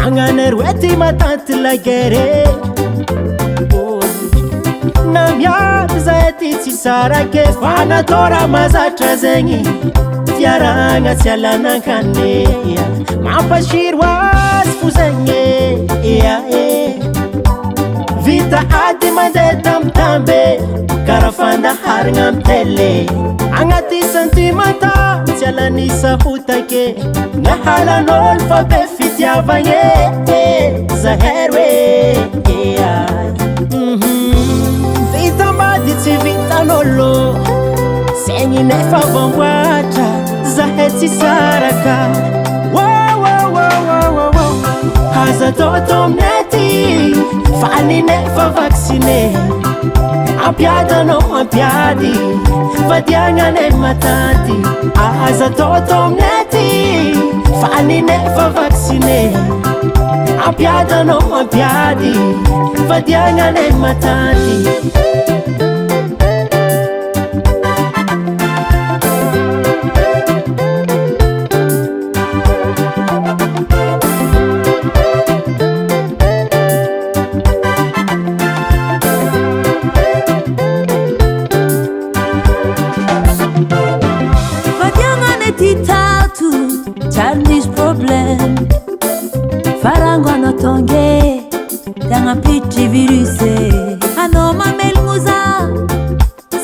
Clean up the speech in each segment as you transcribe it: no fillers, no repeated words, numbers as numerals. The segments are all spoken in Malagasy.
Tagnanay roe ty matanty la guerre. Oh. Na miady zahay ty tsy sarake fa natao raha mazatra zegny. Fiarahagna tsy alan'ankane. Mampasiro azy fo zegny. Ia eh. Vita ady mandeha tambitamby karaha fandaharagna amy télé. Agnaty sentimenta tsy alan'isa hotake. Nahalan'olo fa be fitiavagna e, zahay roe e. Vita ambady tsy vitan'olo, saigny nefa voamboatra, zahay tsy saraka. Oh, oh, oh, oh, oh, oh. Aza atao aminay aty, fa ny nefa vacciné. Ampiady anao mampiady, vadiagnanay matanty. Aza atao aminay aty, fa ny nefa vacciné. Ampiady anao mampiady, vadiagnanay matanty. Vadiagnanay ty tato, tsy nisy problème. Farango anao tonge, tagnampitry virus. Anao mamelogno za,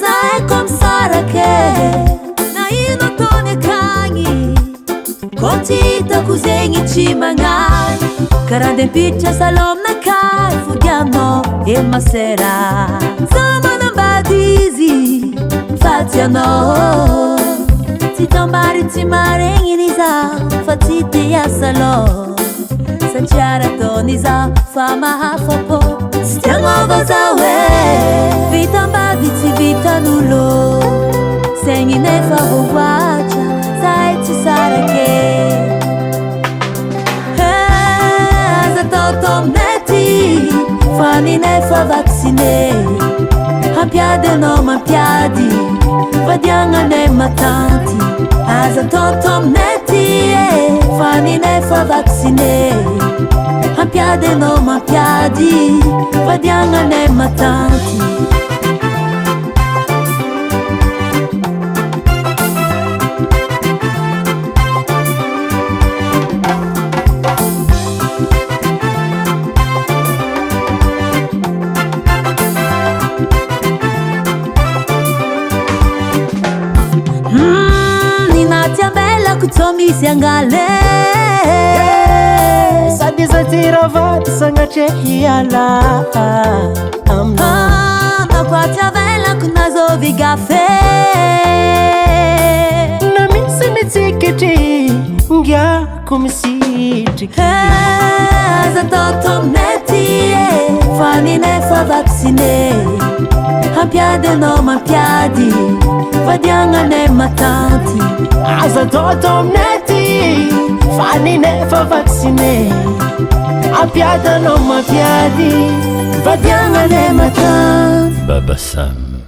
zahay ko misarake. Na ino ataony akagny, ko tsy hitako zegny tsy magnano. Karaha andeha ampiditra salon aminakay, fodianao e masera. Za manambady izy, fa tsy anao. Tsy tambary tsy maregniny za, fa tsy te hiasa aloha. Satria raha ataony za, fa mahafapo. Tsy tianao za hoe, vita ambady tsy vitan'olo. Saigny nefa voavoatra, zahay tsy sarake. Aza atao aminay aty, fa ny nefa vacciné. Ampiady anao mampiady, vadiagnanay matanty. Aza atao aminay aty, fa ny nefa vacciné. Ampiady anao mampiady, vadiagnanay matanty. Ninaty ambelako tsao misy angale. Sady za ty ravady sagnatria hiala aminao. Nakoaty avelako nazovy gafe. Na misy mitsikitry, ngiako misitriky. Aza atao aminay aty, fa ny nefa vacciné. Ampiady anao mampiady, vadiagnanay matanty. Aza atao aminay aty, fa ny nefa vacciné. Ampiady anao mampiady, vadiagnanay matanty. Baba Sam.